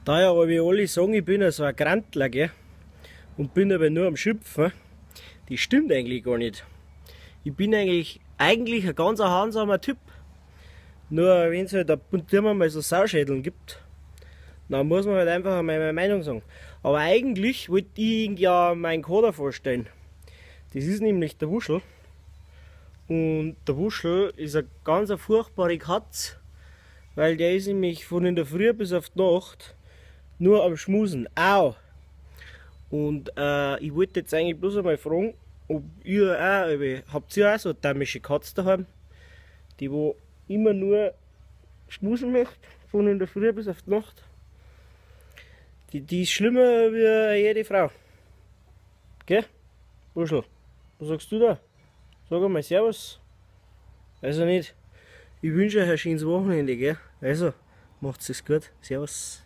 Da ja alle sagen, ich bin ja so ein Grantler, gell? Und bin aber nur am Schimpfen, das stimmt eigentlich gar nicht. Ich bin eigentlich ein ganz handsamer Typ. Nur wenn es halt ab und zu mal so Sauschädeln gibt, dann muss man halt einfach einmal meine Meinung sagen. Aber eigentlich wollte ich ja meinen Kater vorstellen. Das ist nämlich der Wuschel. Und der Wuschel ist eine ganz furchtbare Katze, weil der ist nämlich von in der Früh bis auf die Nacht nur am Schmusen. Au! Und ich wollte jetzt eigentlich bloß einmal fragen, ob ihr auch, habt ihr auch so eine dämmische Katze daheim, die wo immer nur schmusen möchte, von in der Früh bis auf die Nacht? Die ist schlimmer wie jede Frau. Gell? Wuschel, was sagst du da? Sag einmal Servus. Also nicht, ich wünsche euch ein schönes Wochenende, gell? Also, macht's es gut. Servus.